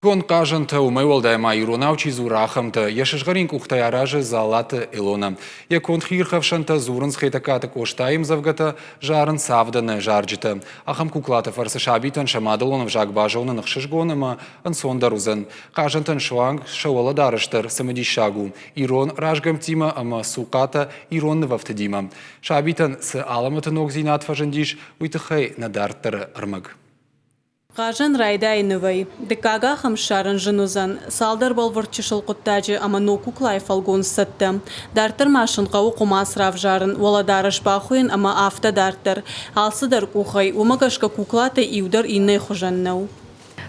Конд хъазӕнтӕ, уымӕй уӕлдай ма иронау чи дзуры, ахӕмтӕ йӕ сызгъӕрин къухтӕй аразы Дзалаты Илонӕ. Йӕ конд хиирхӕфсӕнтӕ дзурынц Хетӕгкаты Къостайы ӕмдзӕвгӕтӕ, зарынц авдӕны зарджытӕ. Ахӕм куклаты фӕрцы сабитӕн сӕ мадӕлон ӕвзаг базонын ӕхсызгон ӕмӕ ӕнцондӕр уыдзӕн. Хъазӕнтӕн суанг сӕ уӕлӕдарӕс дӕр цымыдисаг у ирон разгӕмттимӕ ӕмӕ цухъатӕ ирон нывӕфтыдимӕ. Сабитӕн цы алӕмӕты ногдзинад фӕзындис, уый тыххӕй нӕ дарддӕры ӕрмӕг. Хъазӕн райдайы нывӕй. Дыккаг ахӕм ссарын зын уыдзӕн. Цалдӕр бӕлвырд чысыл хъуыддаджы ӕмӕ ног куклайы фӕлгонц цӕттӕ. Дарддӕр ма сын хъӕуы хъуымац равзарын, уӕлӕдарӕс бахуыйын ӕмӕ афтӕ дарддӕр. Алцыдӕр къухӕй, уымӕ гӕсгӕ куклатӕй иу дӕр иннӕйы хуызӕн нӕу.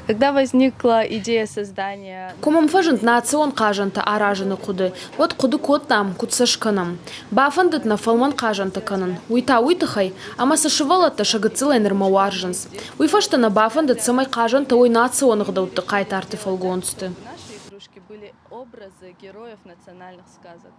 Когда возникла идея создания... Куы мӕм фӕзынд национ хъазӕнтӕ аразыны хъуыды, уӕд хъуыды кодтам, куыд сӕ скӕнӕм. Бафӕндыд нӕ фӕлмӕн хъазӕнтӕ кӕнын, уый та уый тыххӕй, ӕмӕ сӕ сывӕллӕттӕ сӕ гыццылӕй нырмӕ уарзынц. Уый фӕстӕ нӕ бафӕндыд, цӕмӕй хъазӕнтӕ уой национ ӕгъдӕутты хъайтарты фӕлгонцты. Наши игрушки были образы героев национальных сказок.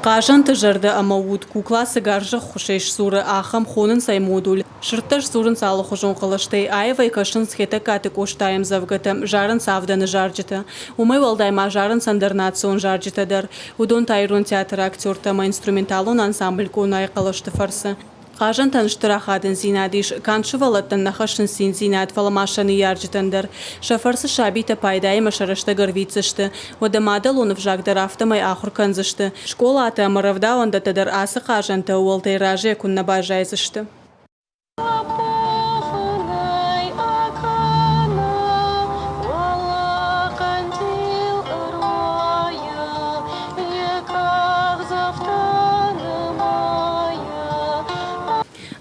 Хъазӕнты зӕрдӕ ӕмӕ уд кукла цы гарзы ӕххуысӕй сдзуры, ахӕм хонынц ӕй модуль. Сырдтӕ сдзурынц алыхуызон хъӕлӕстӕй, аивӕй кӕсынц Хетӕгкаты Къостайы ӕмдзӕвгӕтӕ, зарынц авдӕны зарджытӕ. Уымӕй уӕлдай ма зарынц ӕндӕр национ зарджытӕ дӕр. Уыдон та ирон театры актертӕ ӕмӕ инструменталон ансамбль Къонайы хъӕлӕсты фӕрцы. Хъазӕнтӕн стыр ахадындзинад ис, канд сывӕллӕттӕн нӕ хӕссынц циндзинад, фӕлӕ ма сӕ ныййарджытӕн дӕр. Сӕ фӕрцы сабитӕ пайдаимӕ сӕ рӕстӕг ӕрвитдзысты. Уӕдӕ мадӕлон ӕвзаг дӕр афтӕмӕй ахуыр кӕндзысты. Скъолатӕ ӕмӕ рӕвдауӕндӕттӕ дӕр ацы хъазӕнтӕ ӕууӕлтӕй разыйӕ куыннӕ баззайдзысты.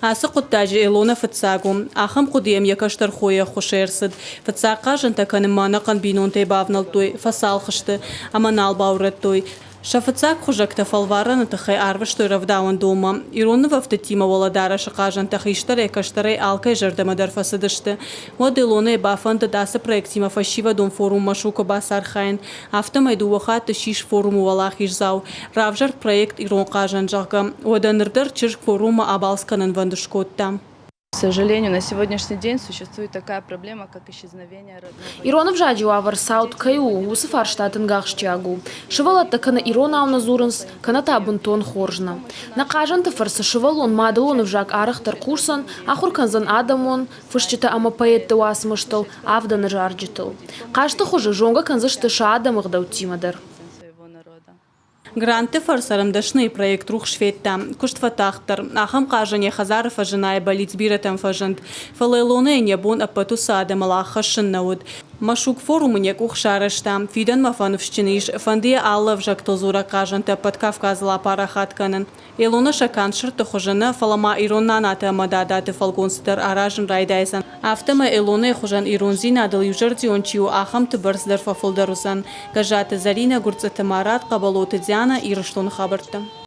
Ацы хъуыддаджы Илонӕ фыццаг у. Ахӕм хъуыды йӕм йӕ кӕстӕр хойы ӕххуысӕй ӕрцыд. Фыццаг хъазӕнтӕ кӕнынмӕ ӕнӕхъӕн бинонтӕй бавнӕлдтой, фӕцалх сты ӕмӕ нал баурӕдтой. Сӕ фыццаг хуызӕгтӕ фӕлварӕны тыххӕй арвыстой рӕвдауӕндонмӕ. Ирон нывӕфтыдтимӕ уӕлӕдарӕсы хъазӕнтӕ хистӕрӕй-кӕстӕрӕй алкӕй зӕрдӕмӕ дӕр фӕцыдысты. Уӕд Илонӕйы бафӕндыд ацы проектимӕ фӕсивӕдон форум Машук-ы бацархайын. Афтӕмӕй дыууӕ хатты ссис форумы уӕлахиздзау. Равзӕрд проект Ирон хъазӕн, зӕгъгӕ. Уӕдӕ ныр дӕр чызг форуммӕ абалц кӕнынвӕнд скодта. К сожалению, на сегодняшний день существует такая проблема, как исчезновение родного. Ирон ӕвзаджы уавӕр цауд кӕй у, уыцы фарста тынг ахсджиаг у. Сывӕллӕттӕ кӕнӕ иронау нӕ дзурынц, кӕнӕ та бынтон хорз нӕ. Нӕ хъазӕнты фӕрцы сывӕллон мадӕлон ӕвзаг арӕхдӕр хъусдзӕн, ахуыр кӕндзӕн адӕмон, фысджытӕ ӕмӕ поэтты уацмыстыл, авдӕны зарджытыл. Хъазты хуызы зонгӕ кӕндзысты сӕ адӕмы ӕгъдӕуттимӕ дӕр. Грантты фӕрцы ӕрмдӕсныйы проект рухс федта. Куыст фӕтагъддӕр. Ахӕм хъазӕн йӕ хӕдзары фӕзынайы бӕллиц бирӕтӕм фӕзынд. Фӕлӕ Илонӕйӕн йӕ бон ӕппӕт уыцы адӕмыл аххӕссын нӕ уыд. Машук форум ын йӕ къух сарӕзта. Фидӕнмӕ фӕныфсджын ис, фӕнды йӕ алы ӕвзӕгтыл дзурӕг хъазӕнтӕ ӕппӕт Кавказыл апарахат кӕнын. Илона сӕ канд сырдты хуызы нӕ, фӕлӕ ма ирон нанаты ӕмӕ дадаты фӕлгонцты дӕр аразын райдайдзӕн. Афтӕмӕй Илонайы хуызӕн ирондзинадыл иузӕрдион чи у, ахӕмты бӕрц дӕр фӕфылдӕр уыдзӕн. Гӕззаты Зӕринӕ, Гуырцъыты Марат, Хъӕбӕлоты Дианӕ, Ирыстоны хабӕрттӕ.